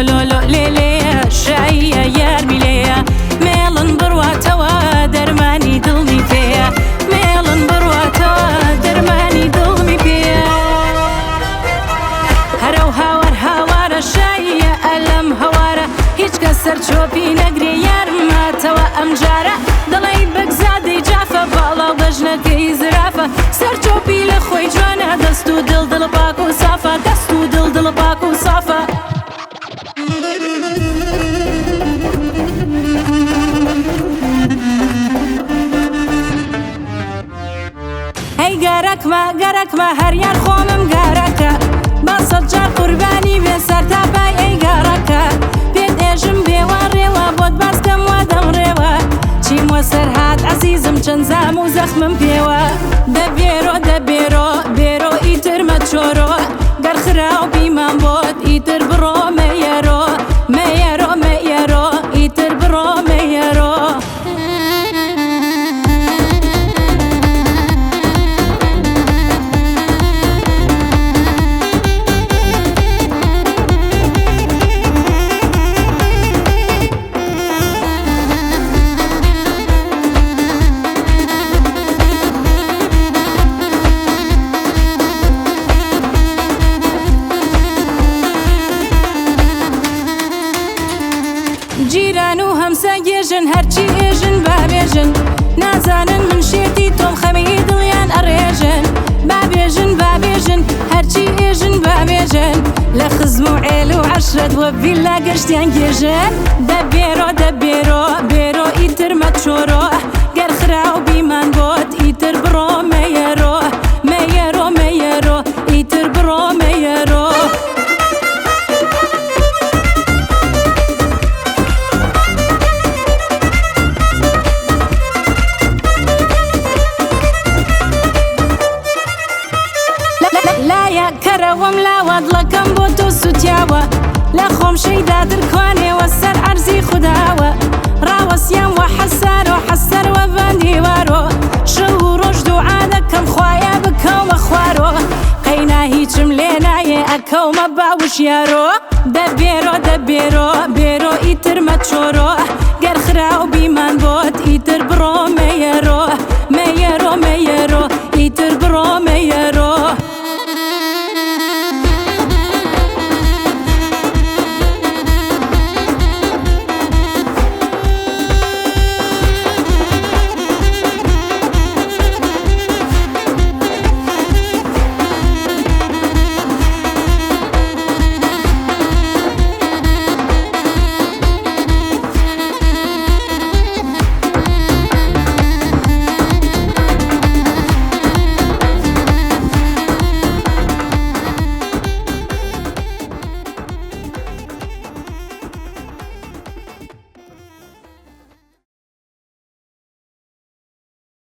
لۆ لۆ لێ لێیە شاییە یارمی لێیە مێڵن بڕواتەوە دەرمانی دڵمی پێیە مێڵن بڕواتەوە دەرمانی دڵمی پێیە هەرەو هاوار هاوارە شاییە ئەلەم هەوارە هیچ کەس سەرچۆپی نەگرێ یارم هاتەوە ئەمجارە دەڵێی بەگزادەی جافە باڵا و بەژنەکەی زرافە سەرچۆپی لە خۆی جوانە دەست و دڵ دڵ پاک و سافە دەست و دڵ دڵ پاک و سافە. هەی گەرەکمە گەرەکمە هەر یار خۆمم گەرەکە با سەد جار قوربانی بێ سەر تا پای ئەی گەڕەکە پێت ئێژم بێوە ڕێوە بۆت باس کەم وا دەمڕێوە چیم وەسەر هات عەزیزم چەند زام و زەخمم پێوە دە بێرۆ دە بێرۆ بێرۆ ئیتر مەچۆرۆ گەر خراو بیمان بۆت ئیتر بڕۆ مەیەرۆ مەیەرۆ مەیەرۆ ئیتر بڕۆ مەیەرۆ. جیران و هەمسە گێژن هەرچی ئێژن بابێژن نازانن من شێتی تۆم خەمی دڵیان ئەڕێژن بابێژن بابێژن هەرچی ئێژن بابێژن لە خزم و عێل و عەشرەت وە ڤیلا گشتیان گێژن دە بێرۆ دە بێرۆ بێرۆ ئیتر مەچۆرۆ گەر خراو بیمان بۆت ئیتر بڕۆ مەیەرۆ مەیەرۆ مەیەرۆ ئیتر بڕۆ مەیەرۆ. لایە کەرەوەم لاوە دڵەکەم بۆ تۆ سوتیاوە لە خۆم شەیداتر کوانێوە سەر عەرزی خوداوە ڕاوەسیام وە حەسارۆ حەسەر وە بان دیوارۆ شەو و ڕۆژ دوعا دەکەم خوایە بکەومە خوارۆ قەینا هیچم لێ نایێ ئەکەومە باوش یارۆ دە بێرۆ دە بێرۆ بێرۆ ئیتر مەچۆرۆ گەر خراو بیمان بۆت.